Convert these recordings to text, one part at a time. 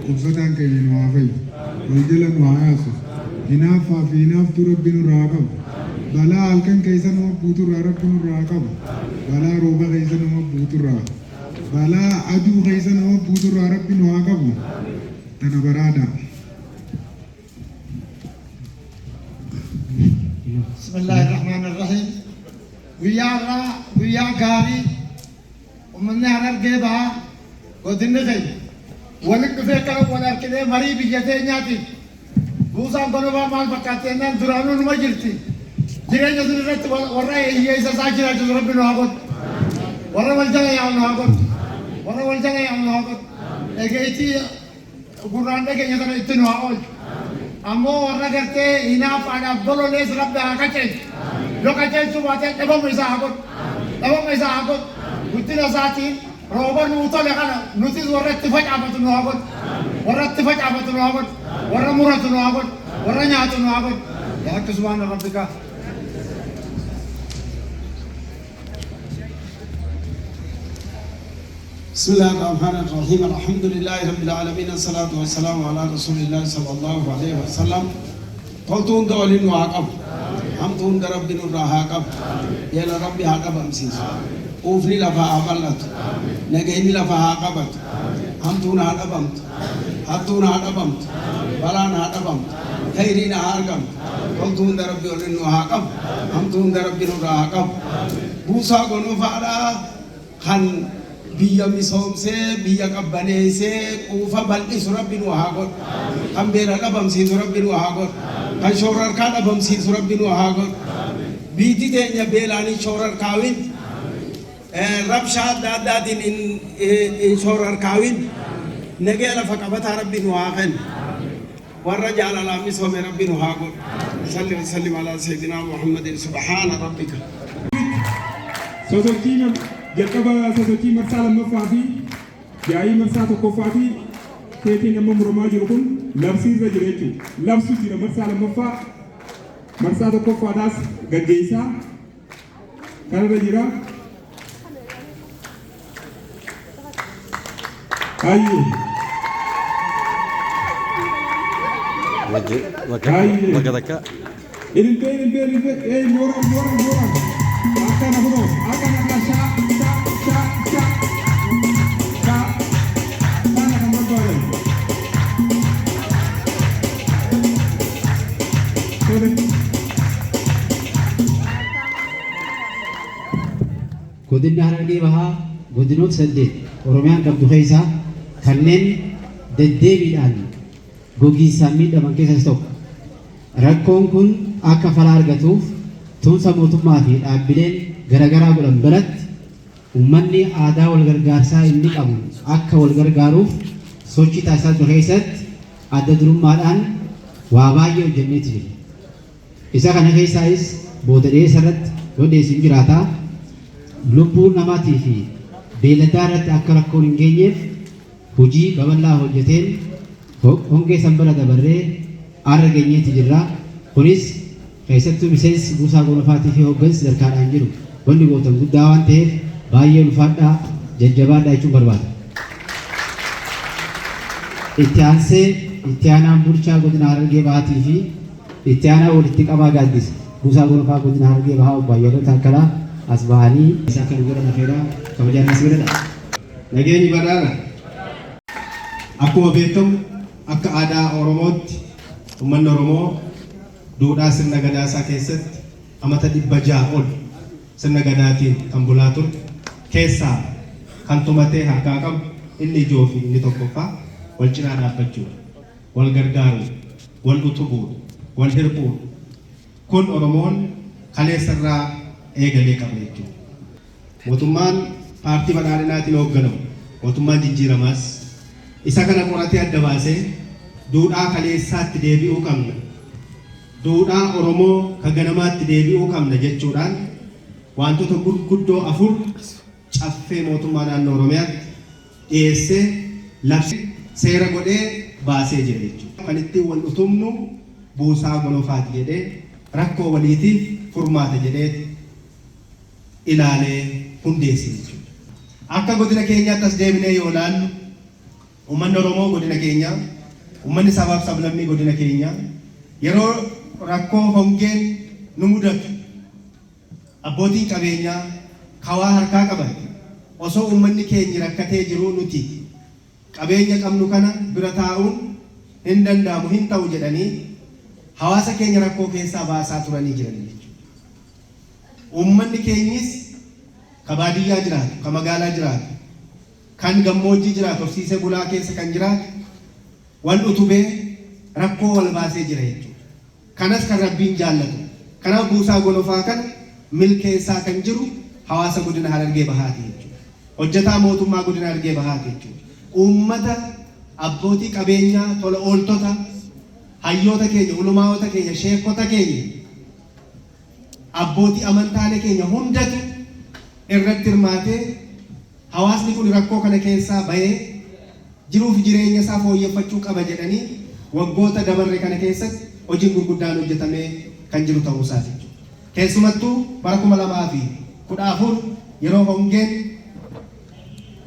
Dhukkubsataan keenya nu haa fayyisu. Wal jala nu haa yaasu. Hinaaffaa fi hinaaftuu Rabbi nurraa haa qabu. Balaa halkan keessa nama buuturraa Rabbi nurraa haa qabu. Balaa rooba keessa nama buuturraa. Balaa aduu keessa nama buuturraa Rabbi nu haa qabu. Tana baraadhaa. Bismillahirrahmanirrahiim. Guyyaa har'aa guyyaa gaarii uummanni Harargee Bahaa godinni keenya walitti dhufee akkana wal harkinee marii biyya teenyaatiif buusaan gonofaa maal fakkaatti jennaan duraanuu numa jirti. Jireenya sun irratti warra hiyyeessa isaa jiraachisu Rabbi nu haa godhu. Warra wal jala yaa'u nu haa godhu. Warra wal jala yaa'u nu haa godhu. Egeetii gurraan dhageenya sana itti nu haa oolchu. Ammoo warra gartee hinaaffaadhaaf bololees Rabbi haa qaceelchu. Yoo qaceelchuu baate dhabama isaa haa godhu. Dhabama isaa haa godhu. Guddina isaatiin rooba nuu tole kana nutis warra itti facaafatu nu haa godhu. Warra itti facaafatu nu haa godhu. Warra muratu nu haa godhu. Warra nyaatu nu haa godhu. Yaa akka subhaana rabbika. بسم الله الرحمن الرحيم الحمد لله رب العالمين الصلاة والسلام على رسول الله صلى الله عليه وسلم. Toltuu hunda waliin nu haa qabu. Hamtuu hunda Rabbi nurraa haa qabu. Beela Rabbi haa dhabamsiisu. Quufni lafaa haa bal'atu. Nageenyi lafa haa qabatu. Hamtuun haa dhabamtu. Hattuun haa dhabamtu. Balaan haa dhabamtu. Khayriin haa argamtu. Toltuu hunda Rabbi waliin nu haa qabu. Hamtuu hunda Rabbi nurraa haa qabu. Buusaa Gonofaadhaa kan biyya misoomsee, biyya qabbaneessee, quufa bal'isu Rabbi nu haa godhu. Kan beela dhabamsiisu Rabbi nu haa godhu. Kan shoorarkaa dhabamsiisu Rabbi nu haa godhu. Biitti teenya beelaan hin shoorarkaawin. Rabshaa adda addaatiin hin shoorarkaawin. Nagaya lafa qabataa Rabbi nu haa kennu. Warra jaalalaan misoome Rabbi nu haa godhu. Salli wa sallim alaa sayyidinaa Muhammadin subhaana rabbika. Sosochii jalqaba sosochii marsaa lammaffaa fi yaa'ii marsaa tokkoffaa fi keekiin amma muramaa jiru kun labsiirra jira jechuudha. Labsu jira marsaa lammaffaa marsaa tokkoffaadhaas gaggeessaa kanarra jira. Hayyee. Hayyee. Bakka takka. Ililtee ililtee ililtee ee mooral mooral mooral. Akkana kunoo akkana kana shaa shaa shaa shaa shaa kana kan barbaadan. Tole. Godinni Harargee Bahaa godinoota 8 Oromiyaan qabdu keessaa kanneen deddeebiidhaan gogiinsaan miidhaman keessaa isa tokko. Rakkoon kun akka fala argatuuf tumsa mootummaa fi dhaabbileen garagaraa godhan biratti ummanni aadaa walgargaarsaa inni qabu akka walgargaaruuf sochii taasisaa ture keessatti adda durummaadhaan waa baay'ee hojjenneeti jirra. Isa kana keessaayis booda dhiyeessa irratti yoo dhiyeessu hin jiraata. Lubbuu namaatii fi beeyladaa irratti akka rakkoon hin geenyeef hojii babal'aa hojjeteen hongee san bira dabarree arra geenyeeti jirra. Kunis keessattuu miseensi Buusaa Gonofaatii fi hooggansi sadarkaadhaan jiru wanni gootan guddaa waan ta'eef baay'ee ulfaadhaa, jajjabaadhaa jechuun barbaada. Itti aansee Itti Aanaan Bulchaa Godina Harargee Bahaatii fi Itti Aanaa Walitti Qabaa Gaaddisa Buusaa Gonofaa Godina Harargee Bahaa Obbo Ayyaloo Taakkalaa as bahanii akka nu godhan afeeraa kabajaan as godhadha. Nageenyi badhaadha. Akkuma beekamu akka aadaa Oromootti uummanni Oromoo duudhaa sirna gadaa isaa keessatti amata 600 ol sirna gadaatiin kan bulaa ture keessaa kan tumatee harkaa qabu inni ijoo fi inni tokkoffaa wal cinaa dhaabbachuudha. Wal gargaaruudha. Wal utubuudha. Wal hirphuudha. Kun Oromoon kaleessa irraa eegalee qaba jechuudha. Mootummaan Paartii Badhaadhinaatiin hoogganamu, mootummaan jijjiiramaas isa kana qoratee adda baasee duudhaa kaleessaatti deebi'uu qabna, duudhaa Oromoo ka ganamaatti deebi'uu qabna jechuudhaan waantota gurguddoo 4 Caffee Mootummaa Naannoo Oromiyaatti dhiyeessee labsee seera godhee baasee jira jechuudha. Kan ittiin wal utubnu Buusaa Gonofaati jedhee rakkoo waliitiif furmaata jedheeti ilaalee hundeesse jechuudha. Akka godina keenyaatti as deebinee yoo ilaallu Uummanni Oromoo godina keenyaa, uummanni sabaaf sablammii godina keenyaa yeroo rakkoo hongeen nu mudatu abbootiin qabeenyaa kawaa harkaa qaban osoo uummanni keenyi rakkatee jiruu nuti qabeenya qabnu kana bira taa'uun hin danda'amu hin ta'u jedhanii hawaasa keenya rakkoo keessaa baasaa turanii jiran jechuudha. Uummanni keenyis ka baadiyyaa jiraatu, ka magaalaa jiraatu, kan gammoojjii jiraatu, horsiisee bulaa keessa kan jiraatu wal utubee rakkoo wal baasee jira jechuudha. Kanas kan Rabbiin jaallatu. Kanaaf buusaa gonofaa kana milkeessaa kan jiru hawaasa godina Harargee Bahaati jechuudha. Hojjetaa mootummaa godina Harargee Bahaati jechuudha. Uummata abbootii qabeenyaa, tola ooltota, hayyoota keenya, ulumaa'ota keenya, sheekota keenya, abbootii amantaalee keenya hundatu irratti hirmaatee hawaasni kun rakkoo kana keessaa bahee jiruuf jireenya isaa fooyyeffachuu qaba jedhanii waggoota dabarre kana keessatti hojiin gurguddaan hojjetamee kan jiru ta'uu isaati jechuudha. Keessumattuu bara 2014 yeroo hongeen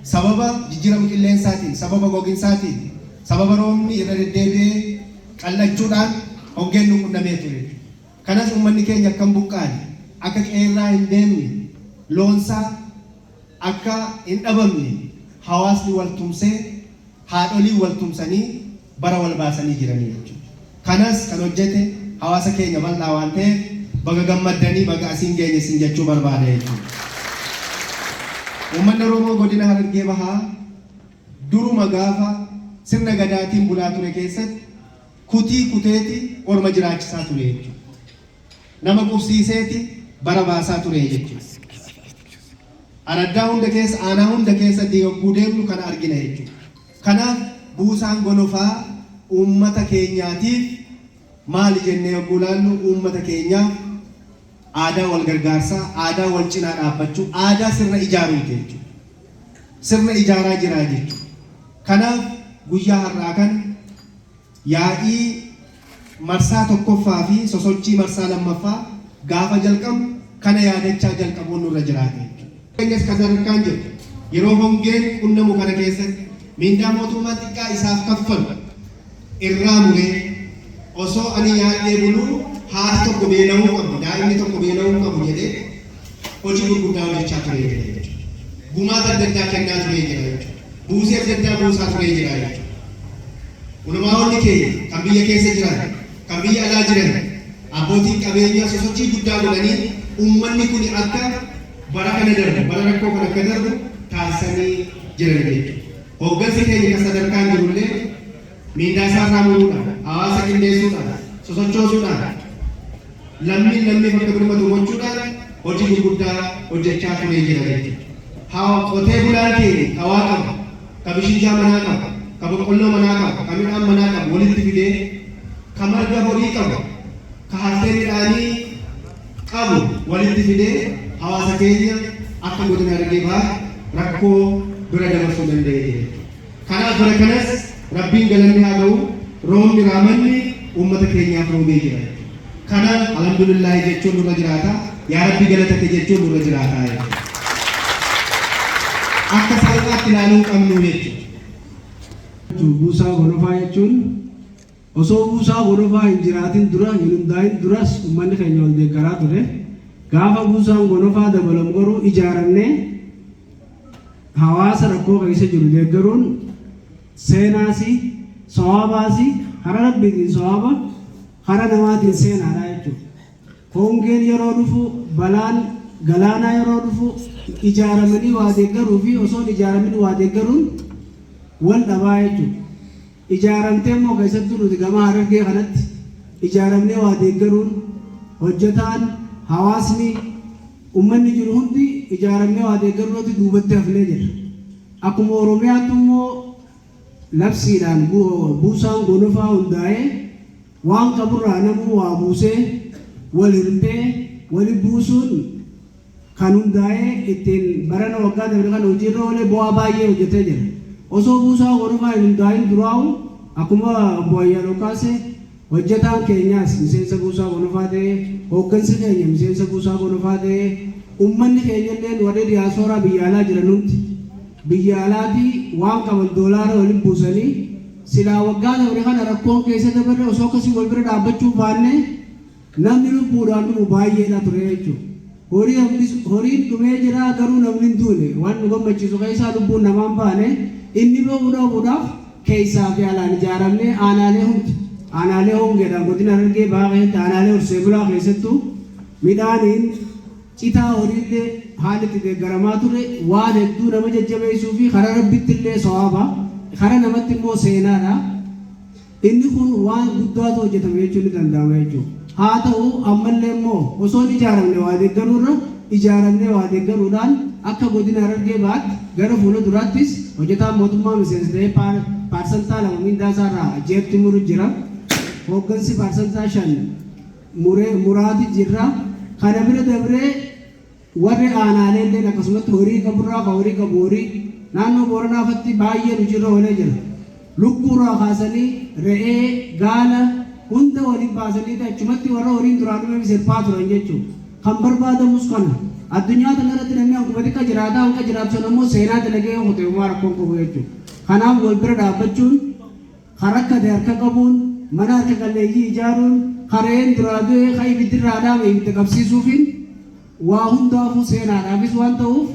sababa jijjiirama qilleensaatiin, sababa goginsaatiin, sababa roobni irra deddeebi'ee qal'achuudhaan hongeen nu qunnamee ture. Kanas uummanni keenya akka hin buqqaane, akka qe'eerraa hin deemne, loonsaa akka hin dhabamne hawaasni wal tumsee, haadholiin wal tumsanii bara wal baasanii jiranii jechuudha. Kanas kan hojjete hawaasa keenya bal'aa waan ta'eef baga gammaddanii baga asiin geenye isin jechuu barbaada jechuudha. Uummanni Oromoo godina Harargee Bahaa duruma gaafa sirna gadaatiin bulaa ture keessatti kutii kuteeti orma jiraachisaa ture jechuudha. Nama qubsiiseeti bara baasaa ture jechuudha. Araddaa hunda keessa, aanaa hunda keessatti yogguu deemnu kana argina jechuudha. Kanaaf buusaan gonofaa uummata keenyaatiif maali jennee yogguu ilaallu uummata keenyaaf aadaa wal gargaarsaa, aadaa wal cinaa dhaabbachuu, aadaa sirna ijaaruuti jechuudha. Sirna ijaaraa jira jechuudha. Kanaaf guyyaa har'aa kana yaa'ii marsaa tokkoffaa fi sosochii marsaa lammaffaa gaafa jalqabnu kana yaadachaa jalqabuun nurra jiraata jechuudha. Keenyas kan sadarkaan jiru yeroo hongeen qunnamu kana keessatti miindaa mootummaan xiqqaa isaaf kaffalu irraa muree osoo ani nyaadhee buluu haati tokko beela'uu qabdi, daa'imni tokko beela'uu qabu jedhee hojii gurguddaa hojjechaa turee jira jechuudha. Gumaata adda addaa kennaa turee jira jechuudha. Buusii adda addaa buusaa turee jira jechuudha. Ulumaa'onni keenya kan biyya keessa jiran, kan biyya alaa jiran, abbootiin qabeenyaa sosochii guddaa godhanii uummanni kun akka bara kana darbu, bara rakkoo kana akka darbu taasisanii jiran jechuudha. Hooggansi keenya kan sadarkaan jirullee miindaa isaa irraa muruudhaan, hawaasa qindeessuudhaan, sosochoosuudhaan, lammiin lammiif akka birmatu gochuudhaan hojii gurguddaa hojjechaa turee jira jechuudha. Haa qotee bulaan keenya ka waa qabu, ka bishinjaa manaa qabu, ka boqqolloo manaa qabu, ka midhaan manaa qabu walitti fidee, ka marga horii qabu, ka haftee midhaanii qabu walitti fidee hawaasa keenya akka godina Harargee Bahaa rakkoo bira dabarsuu danda'ee jira jechuudha. Kanaaf bara kanas Rabbiin galanni haa ga'u roobni raamanni uummata keenyaaf roobee jira jechuudha. Kanaaf alhamdulillaahi jechuun nurra jiraata. Yaa Rabbi galata kee jechuun nurra jiraata jechuudha. Akka salphaatti ilaaluu hin qabnu jechuudha. Buusaa gonofaa jechuun osoo buusaa gonofaa hin jiraatin dura hin hundaa'in duras uummanni keenya wal deeggaraa ture. Gaafa buusaan gonofaa dabalamu garuu ijaaramnee hawaasa rakkoo keessa jiru deeggaruun seenaasi sawaabaasi karaa Rabbiitiin sawaaba karaa namaatiin seenaadha jechuudha. Hongeen yeroo dhufu, balaan galaanaa yeroo dhufu ijaaramanii waa deeggaruu fi osoo hin ijaaramin waa deeggaruun wal dhabaa jechuudha. Ijaaramtee immoo keessattuu nuti gama Harargee kanatti ijaaramnee waa deeggaruun hojjetaan, hawaasni, uummanni jiru hundi ijaaramnee waa deeggaruu irratti duubatti hafnee jirra. Akkuma Oromiyaatti immoo labsiidhaan buusaan gonofaa hundaa'ee waan qaburraa namuu waa buusee wal hirpee wali buusuun kan hundaa'ee ittiin barana waggaa dabre kana hojiirra oolee bu'aa baay'ee hojjetee jira. Osoo buusaa gonofaa hin hundaa'in duraa'u akkuma obbo Ayyaanoo kaase hojjetaan keenyaas miseensa buusaa gonofaa ta'ee, hooggansi keenya miseensa buusaa gonofaa ta'ee, uummanni keenya illee warri diyaaspooraa biyya alaa jiran hundi Biyya alaatii waan qaban doolaara waliin buusanii silaa waggaa dabre kana rakkoon keessa dabarre osoo akkasii wal bira dhaabbachuu baanne namni lubbuudhaan dhumu baay'eedha ture jechuudha. Horiin dhumee jira, garuu namni hin duune. Waan nu gammachiisu keessaa lubbuun namaan baane. Inni ba'uu dhabuudhaaf keessaa fi alaan ijaaramnee aanaalee hundi, aanaalee hongeedhaan godina Harargee Bahaa keessatti, aanaalee horsee bulaa keessattuu midhaaniin, citaa horiillee haalli itti deeggaramaa ture waan hedduu nama jajjabeessuu fi karaa Rabbitti illee sawaaba, karaa namatti immoo seenaadha. Inni kun waan guddaatu hojjetame jechuun ni danda'ama jechuudha. Haa ta'u, ammallee immoo osoo hin ijaaramne waa deeggaruurra ijaaramnee waa deeggaruudhaan akka godina Harargee Bahaatti gara fuula duraattis hojjetaan mootummaa miseensa ta'ee 2% mindaa isaarraa ji'atti muru jira. Hooggansi 5% muree muraati jirra. Kana bira dabree warri aanaalee illeen akkasumatti horii qaburraa, ka horii qabu horii, naannoo Booranaafatti baay'een hojiirra oolee jira. Lukkuurraa kaasanii re'ee, gaala hunda waliin baasanii achumatti warra horiin duraa dhume sirphaa turan jechuudha. Kan barbaadamus kana. Addunyaa kana irratti namni hanguma xiqqa jiraata, hanga jiraatu sana immoo seenaa dalagee yoo kute homaa rakkoon qabu jechuudha. Kanaaf wal bira dhaabbachuun, kan rakkate harka qabuun, mana harka qalleeyyii ijaaruun, kan re'een duraa du'e, kan ibiddirraa dhaame ibidda qabsiisuufiin waa hundaafuu seenaadhaafis waan ta'uuf,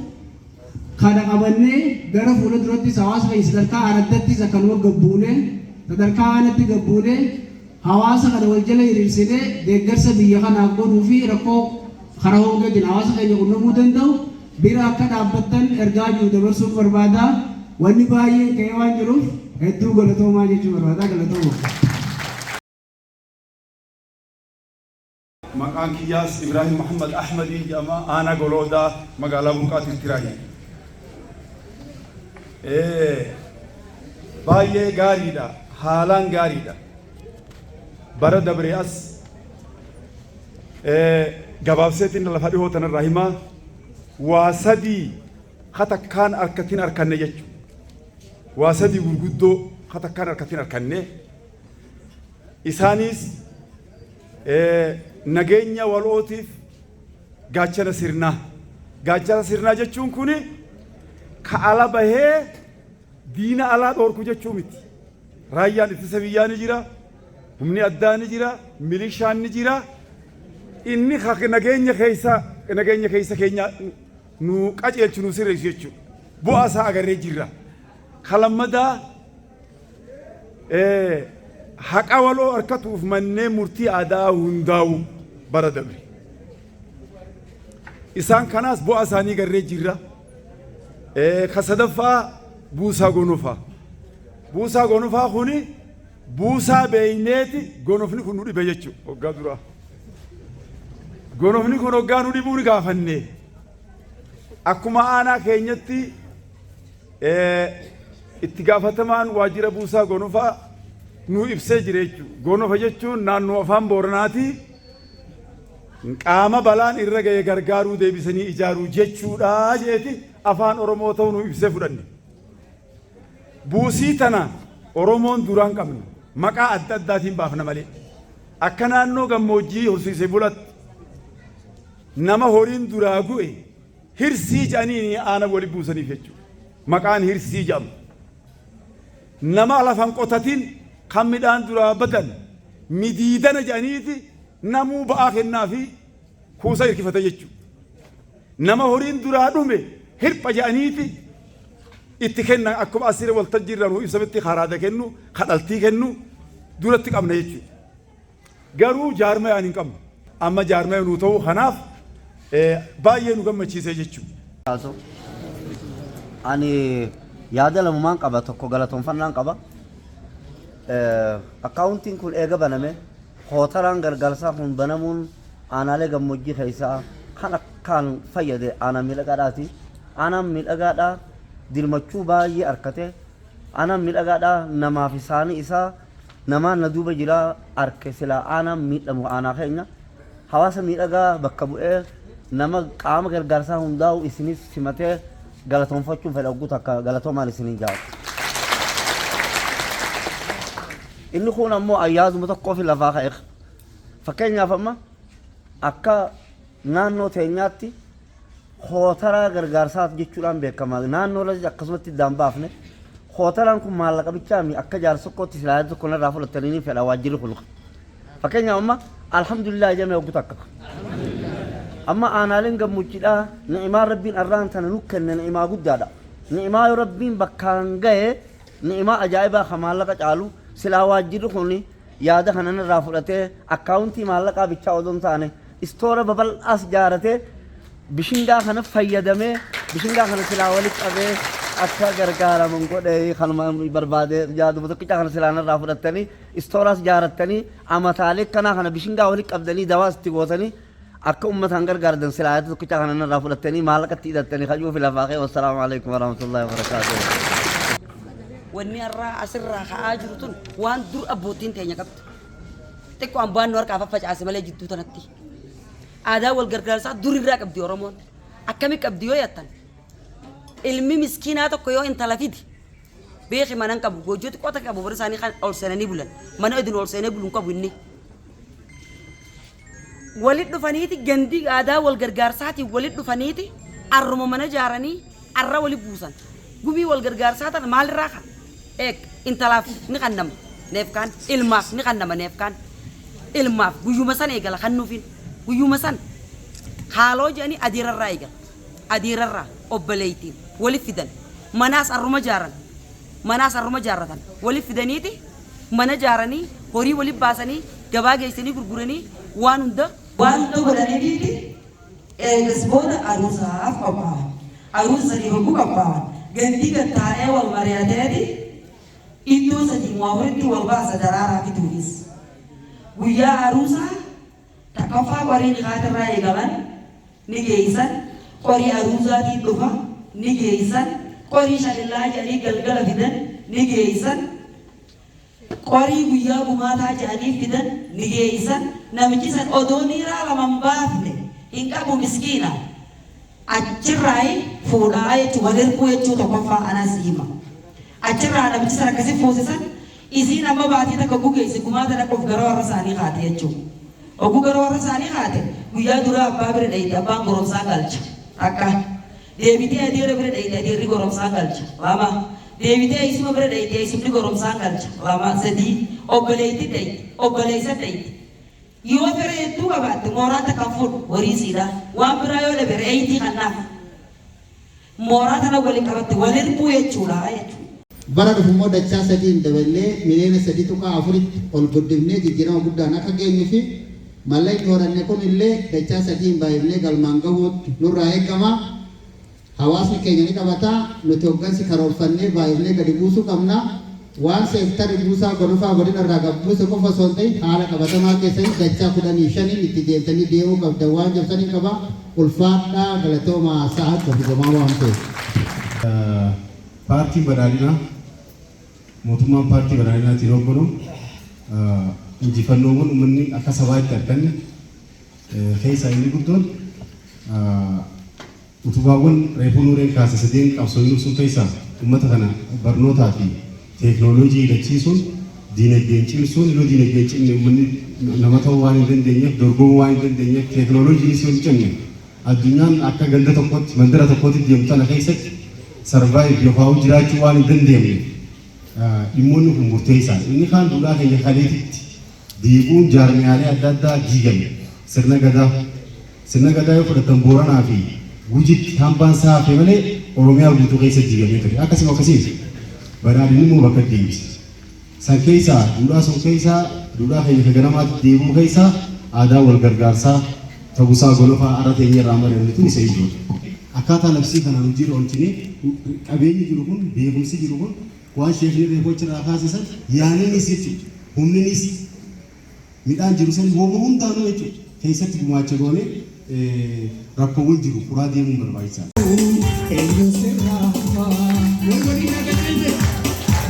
kana qabannee gara fuula durattis hawaasa keenya sadarkaa araddattis akkanuma gabbuunee, sadarkaa aanatti gabbuunee, hawaasa kana wal jala hiriirsinee deeggarsa biyya kanaaf godhuu fi rakkoo karaa hongeetiin hawaasa keenya qunnamuu danda'u bira akka dhaabbattan ergaa jiru dabarsuun barbaada. Wanni baay'een ka'ee waan jiruuf hedduu galatoomaa jechuu barbaada. Galatooma. Maqaan kiyyaas Ibraahim Muhammad Ahmadii jedhama. Aanaa Goloodaa, magaalaa Burqaa Tirtiraayi. Baay'ee gaariidha. Haalaan gaariidha. Bara dabree as gabaabseetiin lafa dhihoo tanarraa himaa, waa sadii katakkaan harkatiin harkanne jechuudha. Waa sadii gurguddoo katakkaan harkatiin harkanne. Isaanis nageenya walootiif gaachana sirnaa. Gaachana sirnaa jechuun kuni ka ala bahee diina alaa dhoorku jechuu miti. Raayyaan ittisa biyyaa ni jira, humni addaa ni jira, milishaan ni jira. Inni nageenya keessa keenya nu qajeelchu, nu sirreessu jechuudha. Bu'aa isaa agarree jirra. Ka lammadaa, haqa waloo harkatuuf manneen murtii aadaa hundaa'u bara dabre. Isaan kanaas bu'aa isaanii garree jirra. Ka sadaffaa buusaa gonofaa. Buusaa gonofaa kuni buusaa beeyneeti gonofni kun nu dhibe jechuudha waggaa duraa. Gonofni kun waggaa nu dhibuu ni gaafanne. Akkuma aanaa keenyatti itti gaafatamaan waajjira buusaa gonofaa nu ibsee jira jechuudha. Gonofa jechuun naannoo afaan Booranaati. Qaama balaan irra ga'e gargaaruu, deebisanii ijaaruu jechuudha jeeti afaan Oromoo ta'uu nu ibsee fudhanne. Buusii tana Oromoon duraan qabnu maqaa adda addaatiin baafna malee, akka naannoo gammoojjii horsiisee bulatti nama horiin duraa gu'e hirsii jedhanii aana wali buusaniif jechuudha. Maqaan hirsii jedhamu. Nama lafan qotatin kan midhaan duraa badan midiidana jedhaniiti namuu ba'aa kennaa fi kuusa hirkifata jechuudha. Nama horiin duraa dhume hirpha jedhaniiti itti kennan, akkuma asirra waltajjii irraa nuu ibsametti karaada kennu, kadhaltii kennu duratti qabna jechuudha. Garuu jaarmayaan hin qabnu. Amma jaarmaya nuu ta'uu kanaaf baay'ee nu gammachiisee jechuudha. Ani yaada lamumaan qaba, tokko galatoonfannaan qaba. Akkaawuntiin kun eega baname, kootaraan gargaarsaa kun banamuun aanaalee gammoojjii keessaa kan akkaan fayyade aanaa miidhagaadhaati. Aanaan miidhagaadhaa dirmachuu baay'ee argate. Aanaan miidhagaadhaa namaaf isaanii isaa namaan na duuba jira arke, silaa aanaan miidhamu aanaa keenya. Hawaasa miidhagaa bakka bu'ee nama qaama gargaarsaa hundaa'u isinis simatee galatoonfachuun fedha, ogguu takka galatoomaan isiniin jaala. Inni kun ammoo ayyaaduma tokkoo fi lafaa ka'e. Fakkeenyaaf amma akka naannoo teenyaatti Hootaraa gargaarsaaf jechuudhaan beekama. Naannoo lasis akkasumatti iddaan baafne. Hootaraan kun maallaqa bichaami akka jaarsokootti silaa tokko narraa fudhatanii ni fedha waajjirri kun. Fakkeenyaaf amma alhamdulillah jame hoggu takka. Amma aanaaleen gammoojjiidhaa ni'imaa Rabbiin arraan tana nu kenne ni'imaa guddaadha. Ni'imaa yoo Rabbiin bakkaan gahe ni'imaa ajaa'ibaa kan maallaqa caalu silaa waajjirri kun yaada kana narraa fudhatee akkaawuntii maallaqaa bichaa odoo hin taane istoora babal'aas jaaratee bishingaa kana fayyadamee bishingaa kana silaa walitti qabee akka gargaaraman godhe kanuma barbaade yaaduma tokkicha kana silaa narraa fudhattanii istooraas jaarattanii amataalee kanaa kana bishingaa walitti qabdanii dawaas itti gootanii akka ummataan gargaardan silaa yaada tokkicha kana narraa fudhattanii maallaqatti hidhattanii kayyuu fi lafaa ka'e. Wassalaamu alaikum warahmatullahi wabarakaatuh. Wanni har'aa asirraa ka'aa jiru tun waan dur abbootiin teenya qabdu. Xiqqoo ambaan nu harkaa faffacaase malee jidduu tanatti. Aadaa wal gargaarsaa dur irraa qabdi Oromoon. Akkami qabdi yoo jettan, ilmi miskiinaa tokko yoo intala fide, beeki mana hin qabu, goojjoo xiqqoo takka qabu, bara isaanii kan ol seenanii bulan. Mana idin ol seenee bulu hin qabu inni. Walit dhufaniiti gandi aadaa wal gargaarsaatiin walit dhufaniiti arruma mana jaaranii arra wali buusan. Gumii wal gargaarsaa tana maalirraa ka? Eeg intalaaf ni kannama neef kaan, ilmaaf ni kannama neef kaan. Ilmaaf guyyuma san eegala kannuufiin guyyuma san haaloo jedhanii adeerarraa eegala. Adeerarraa obboleeytiin wali fidan, manaas arruma jaaran, manaas arruma jaarratan, wali fidaniiti mana jaaranii, horii wali baasanii, gabaa geessanii gurguranii, waan hunda. Waan hunda godhaniitiiti eegas booda aruusaaf qophaawan. Aruusa saniif hogguu qophaawan gandii gad taa'ee wal mari'ateeti iddoo sadii moo afuritti wal baasa daraaraa fiduufis. Guyyaa aruusaa takkaffaa qorii nikaatirraa eegalan ni geeysan, qorii aruuzaatiin dhufa ni geeysan, qorii shanillaa jedhanii galgala fidan ni geeysan, qorii guyyaa gumaataa jedhanii fidan ni geeysan. Namichi san odoo niiraa lama hin baafne hin qabu, miskiina. Achirraayi fuudhaa jechuu, wal hirkuu jechuu tokkoffaa anas hima. Achirraa namichi san akkasi fuusisan, isiin amma baatii takka gugeeyse gumaata dhaquuf gara warra isaanii kaate jechuu. Hogguu gara warra isaanii kaate guyyaa duraa abbaa bira dhayxi, abbaan goromsaan galcha, takka. Deebitee adeera bira dhayxi, adeerri goromsaan galcha, lama. Deebitee eeysuma bira dhayxi, eeysumni goromsaan galcha, lama, sadii. Obboleeytii dhayxi, obboleeysa dhayxi. Yoo fira hedduu qabaatte mooraa takka hin fuudhu horii isiidha. Waan biraa yoo dhabe re'eeytii kannaaf. Mooraa tana wali qabatte wal hirbuu jechuudha jechuudha. Bara dhufu immoo dachaa sadiin daballee miliyoona 3.4tti ol guddifnee jijjiirama guddaan akka geenyu fi mallaqni horanne kun illee dachaa sadiin baay'ifnee galmaan gahuutu nurraa eegama. Hawaasni keenya ni qabata, nuti hoggansi karoorfannee baay'ifnee gadi buusuu qabna. Waan seektarri buusaa gonofaa godina irraa gad buuse qofa osoo hin ta'in haala qabatamaa keessaniin dachaa 10fi 5n itti deemtanii deemuu qabdan waan jedhu saniin qaba. Ulfaadhaa, galatoomaa, sa'aat kabajamaa waan ta'eef. Paartiin Badhaadhinaa mootummaan Paartii Badhaadhinaatiin hoogganamu injifannoowwan uummanni akka sabaatti arganne keessaa inni guddoon utubaawwan reefuu Nuureen kaase sadeen qabsoo sun keessaa uummata kana barnootaa fi teeknooloojii hidhachiisuun, diinagdeen cimsuun. Yoo diinagdeen cimne uummanni nama ta'uu waan hin dandeenyeef, dorgomuu waan hin dandeenyeef, teeknooloojiinis yoo hin cimne addunyaan akka ganda tokkotti, mandara tokkotti deemtu tana keessatti survive yookaan jiraachuu waan hin dandeenye dhimmoonni kun murteessaadha. Inni kaan duudhaa keenya kaleetitti deebi'uun jaarmiyaalee adda addaa diigame, sirna gadaa yoo fudhatan Booranaa fi Gujitti hambaan isaa hafe malee Oromiyaa guutuu keessa diigamee ture. Akkasuma akkasiin Badhaadhinni immoo bakka deebise. San keessaa, duudhaa sun keessaa, duudhaa keenya ka ganamaatti deebi'uu keessaa aadaa wal gargaarsaa ta'uusaa gonofaa arra teenya irraa mari'anne tun isa ijoodha. Akkaataa labsii kanaan hojiirra oolchinee qabeenyi jiru kun, beekumsi jiru kun, waan sheekni reefu achirraa kaasisan, yaaninis jechuudha, humninis, midhaan jiru san hooma hundaanuu jechuudha keessatti gumaacha goone rakkoowwan jiru furaa deemuun barbaachisaadha. Eenyu sirraa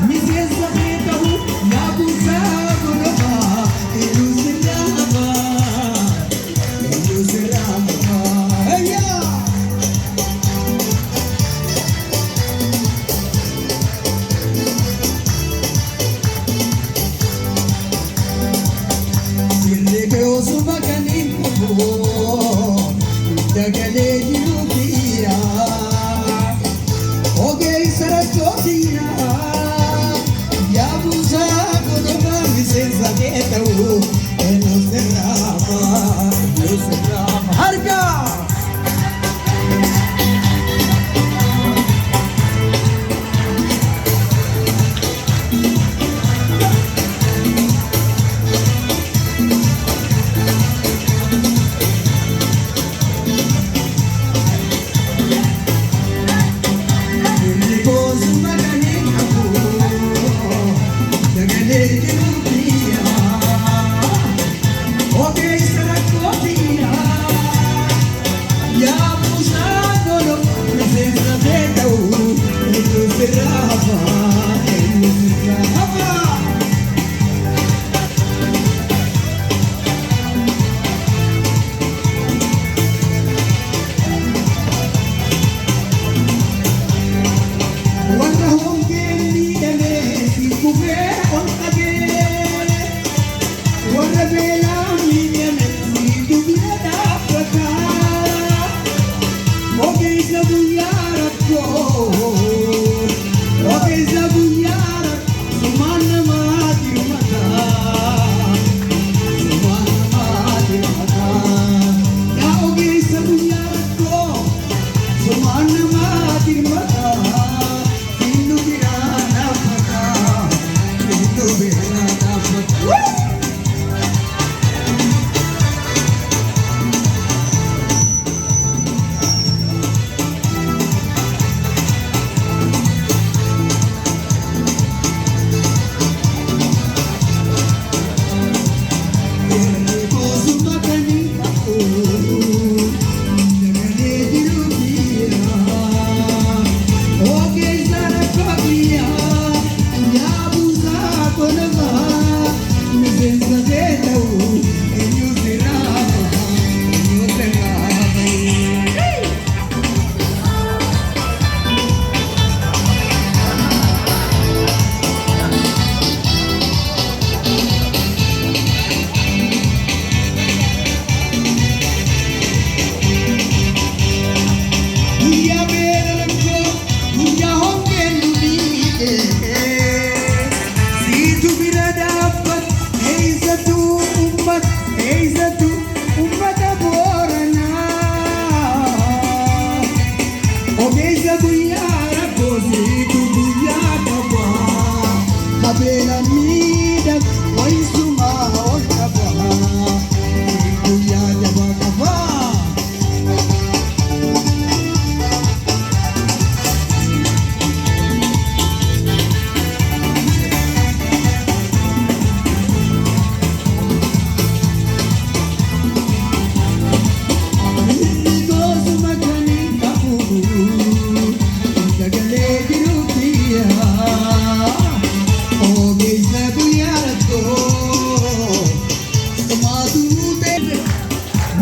miseensa kee ta'u yaa buusaa gonofaa, eenyu sirraa hafaa, eenyu sirraa hafaa. Ayyaa! Sirri kee osuma kan hin kufu dagalee jiruu. Sagalee jiruu biyyaa ogeessa rakkoo biyyaa yaa buusaa goloo miseensa beekamu eenyu sirraa hafaa eenyu sirraa hafaa. Warra hongeen miidhamee si kufee ol qabee warra beelaan miidhame si dubila dhaabbataa ogeessa guyyaa rakkoo ogeessa guyyaa rakkoo sumaan namaa dirmataa sumaan namaa dirmataa yaa ogeessa guyyaa rakkoo sumaan namaa dirmataa sinnu biraa dhaabbataa sinnu biraa dhaabbataa. Guyyaa beela rakkoo guyyaa hongeen nu miidhe siitu bira dhaabbata eessattu uummata eessattu uummata booranaa ogeessa guyyaa rakkoo siitu guyyaa qabaa kabeela miidhag wayisumaa ol qabaa guyyaa jabaa qabaa. Sagalee jiruu biyyaa ogeessa guyyaa rakkoo sumaatu ta'e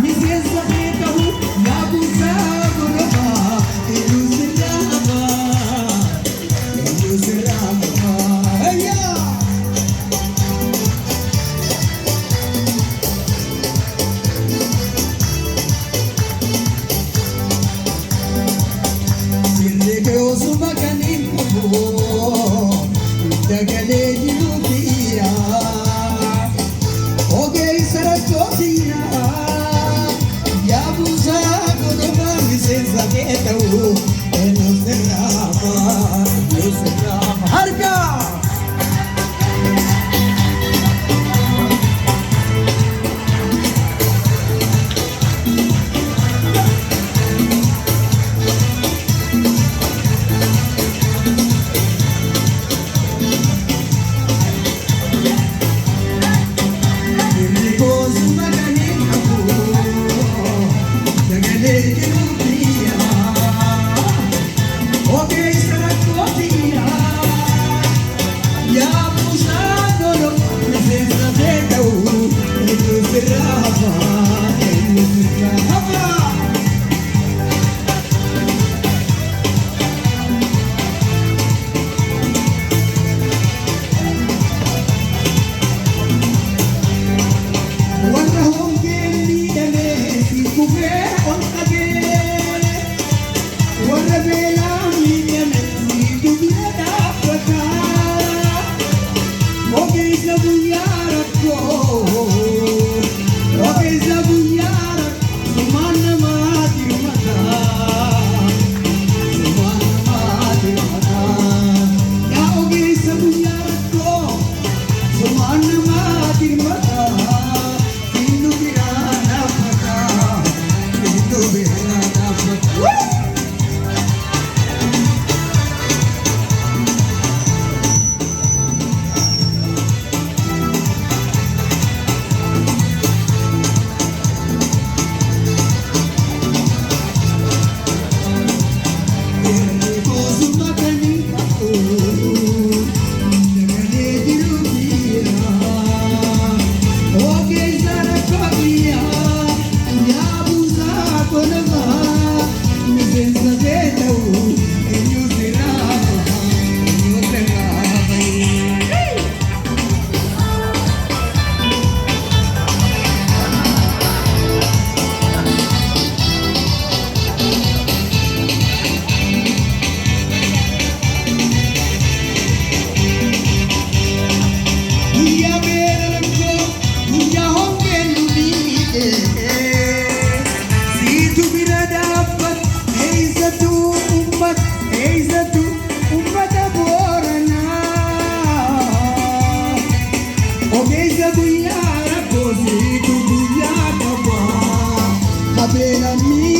miseensa beekamu yaa buusaa golobaa eenyu sirraa hafaa eenyu sirraa hafaa. Ayyaa! Sirri osuma kan hin qabu dagalee jiruu biyyaa ogeessa rakkoo biyyaa yaa buusaa golobaa miseensa kee ta'u eenyu sirraa hafaa eenyu sirraa hafaa harka. Warra hongeen miidhamee si kufee ol qabee warra beelaan miidhame si dubila dhaabbataa ogeessa guyyaa rakkoo ogeessa guyyaa rakkoo sumaan namaa dirmataa sumaan namaa dirmataa yaa ogeessa guyyaa rakkoo sumaan namaa dirmataa sinnu biraa dhaabbataa sinnu biraa dhaabbataa. Lammii.